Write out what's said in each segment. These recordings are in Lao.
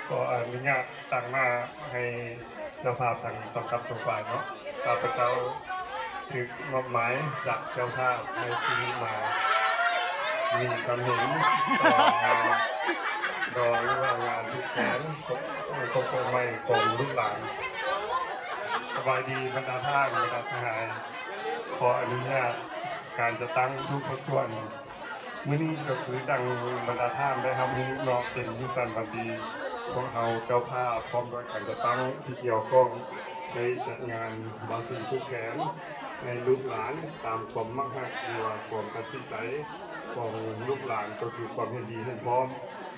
ຂໍອະນຸຍາດຕາງໜ້າໃຫ້ເຈົ້າພາບທັງສອງຄຳສອງຝ່າຍເນາະ. ຂ້າພະເຈົ້າຖືກມອບໝາຍຈາກເຈົ້າພາບໃຫ້ທີ່ມາມີຄວາມເຫັນຕໍ່ງານດອງ ຫຼືວ່າງານຜູກແຂນຄົບຄົບໃໝ່ຂອງລູກຫຼານ. ສະບາຍດີບັນດາທ່ານ ບັນດາສະຫາຍ, ຂໍອະນຸຍາດການຈັດຕັ້ງທຸກພາກສ່ວນ. ມື້ນີ້ກໍຄືດັ່ງບັນດາທ່ານໄດ້ຮັບຮູ້ເນາະ ເປັນມື້ສັນວັນດີ ພວກເຮົາເຈົ້າພາບພ້ອມດ້ວຍການຈັດຕັ້ງທີ່ກ່ຽວຂ້ອງໄດ້ຈັດງານບາສີຜູກແຂນໃຫ້ລູກຫຼານຕາມຄວາມມັກຮັກ ຫຼືວ່າຄວາມຕັດສິນໃຈຂອງລູກຫຼານ ກໍຄືຄວາມເຫັນດີເຫັນພ້ອມ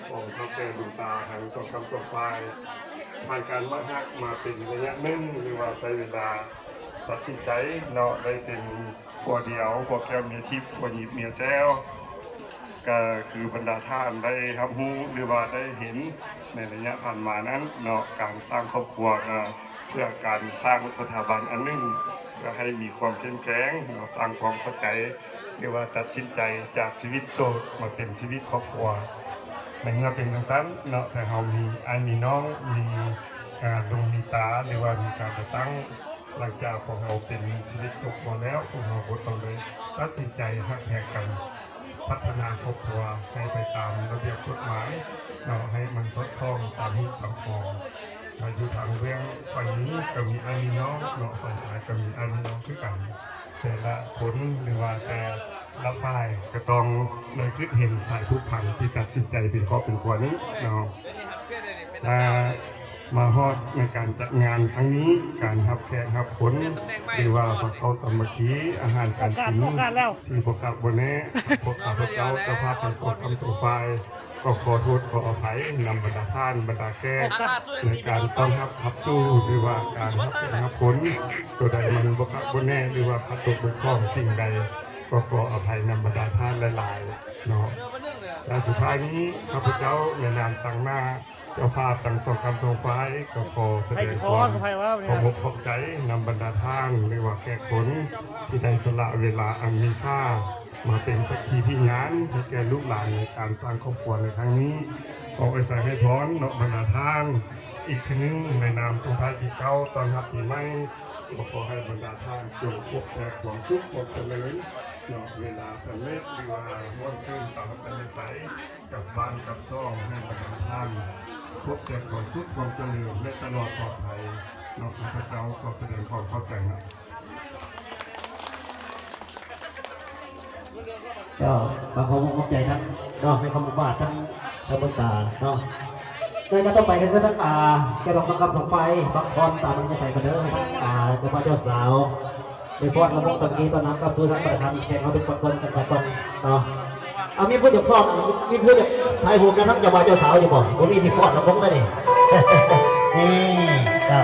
ຂອງເຖົ້າແກ່ລຸງຕາທັງສອງຄຳສອງຝ່າຍ. ຜ່ານການມັກຮັກມາເປັນໄລຍະໜຶ່ງ ຫຼືວ່າໃຊ້ເວລາຕັດສິນໃຈເນາະ ໄດ້ເປັນ ຜົວດຽວ ຜົວແກ້ວເມຍທິບ ຜົວຫຍິບເມຍແຊວ ກໍຄືບັນດາທ່ານໄດ້ຮັບຮູ້ ຫຼືວ່າໄດ້ເຫັນໃນໄລຍະຜ່ານມານັ້ນເນາະ ການສ້າງຄອບຄົວກໍເພື່ອການສ້າງສະຖາບັນອັນໜຶ່ງ ເພື່ອໃຫ້ມີຄວາມເຂັ້ມແຂງເນາະ ສ້າງຄວາມເຂົ້າໃຈ ຫຼືວ່າຕັດສິນໃຈຈາກຊີວິດໂສດມາເປັນຊີວິດຄອບຄົວ. ໃນເມື່ອເປັນຈັ່ງຊັ້ນເນາະ ແຕ່ເຮົາມີອ້າຍມີນ້ອງ ມີ ອາ ລຸງມີຕາ ຫຼືວ່າມີການຈັດຕັ້ງ ຫຼັງຈາກພວກເຮົາເປັນຊີວິດຄອບຄົວແລ້ວ ພວກເຮົາກໍຕ້ອງໄດ້ຕັດສິນໃຈຮັກແພງກັນ ພັດທະນາຄອບຄົວໃຫ້ໄປຕາມລະບຽບກົດໝາຍເນາະ ໃຫ້ມັນສອດຄ່ອງຕາມຮີດຕາມຄອງ. ແລະ ຢູ່ທາງເບື້ອງຝ່າຍຍິງກໍມີອ້າຍມີນ້ອງເນາະ ຝ່າຍຊາຍກໍມີອ້າຍມີນ້ອງຄືກັນ. ແຕ່ລະຄົນ ຫຼືວ່າແຕ່ລະຝ່າຍກໍຕ້ອງໄດ້ຄິດເຫັນສາຍຜູກພັນທີ່ຕັດສິນໃຈເປັນຄອບເປັນຄົວນີ້ເນາະ. ມາ ມາຮອດໃນການຈັດງານຄັ້ງນີ້ ການຮັບແຂກຮັບຄົນ ຫຼືວ່າພາເຂົ້າສາມັກຄີ ອາຫານການກິນ ໂອກາດ ໂອກາດແລ້ວ ທີ່ບໍ່ຄັກບໍ່ແນ່ ພວກຂ້າພະເຈົ້າເຈົ້າພາບທັງສອງຄຳສອງຝ່າຍ ກໍຂໍໂທດຂໍອະໄພນຳບັນດາທ່ານ ບັນດາແຂກ ໃນການຕ້ອນຮັບຂັບສູ້ ຫຼືວ່າການຮັບແຂກຮັບຄົນ ໂຕໃດມັນບໍ່ຄັກບໍ່ແນ່ ຫຼືວ່າຂາດຕົກບົກຜ່ອງສິ່ງໃດ ກໍຂໍອະໄພນຳບັນດາທ່ານຫຼາຍໆເນາະ. ແລະ ສຸດທ້າຍນີ້ ຂ້າພະເຈົ້າໃນນາມຕາງໜ້າ ເຈົ້າພາບທັງສອງຄຳສອງຝ່າຍ ກໍຂໍສະແດງຄວາມຂອບອົກຂອບໃຈນຳບັນດາທ່ານ ຫຼືວ່າແຂກຄົນ ທີ່ໄດ້ສະຫຼະເວລາອັນມີຄ່າ ມາເປັນສັກຂີພິຍານໃຫ້ແກ່ລູກຫຼານໃນການສ້າງຄອບຄົວໃນຄັ້ງນີ້. ຂໍອວຍໄຊໃຫ້ພອນເນາະບັນດາທ່ານ ອີກເທື່ອໜຶ່ງໃນນາມສົ່ງທ້າຍປີເກົ່າຕ້ອນຮັບປີໃໝ່ ກໍຂໍໃຫ້ບັນດາທ່ານຈົ່ງພົບແຕ່ຄວາມສຸກຄວາມຈະເລີນເນາະ ເວລາສຳເລັດ ຫຼືວ່າມ່ວນຊື່ນຕາມອັດຕະນິໄສ ກັບບ້ານກັບຊ່ອງ ໃຫ້ບັນດາທ່ານພົບແຕ່ຄວາມສຸກຄວາມຈະເລີນ ແລະ ຕະຫຼອດປອດໄພເນາະ. ຂ້າພະເຈົ້າຂໍສະແດງຄວາມຂອບໃຈເນາະ. ເຈົ້າ ກໍຂໍຂອບໃຈທັງເນາະ ໃຫ້ຄຳອາບວາດທັງ ທັງບັນດາເນາະ. ໃນການຕໍ່ໄປກໍເຊີນທັງ ອ່າ ເຈົ້າດອງສອງຄຳສອງຝ່າຍ ພັກຜ່ອນຕາມອັດຕະນິໄສກັນເດີ ທັງ ອ່າ ເຈົ້າບ່າວເຈົ້າສາວ ໄດ້ຟ້ອນລຳວົງສາມັກຄີ ຕ້ອນຮັບກັບສູ່ທາງປະທານ ແຂກເຮົາທຸກຄົນເຊີນກັນສາກ່ອນເນາະ. ເອົາ ມີຜູ້ຢາກຟ້ອນ ມີຜູ້ຢາກຖ່າຍຮູບນຳທັງເຈົ້າບ່າວເຈົ້າສາວຢູ່ບໍ່? ບໍ່ມີຊິຟ້ອນລຳວົງເດ້ນີ້ ນີ້ ເຈົ້າ.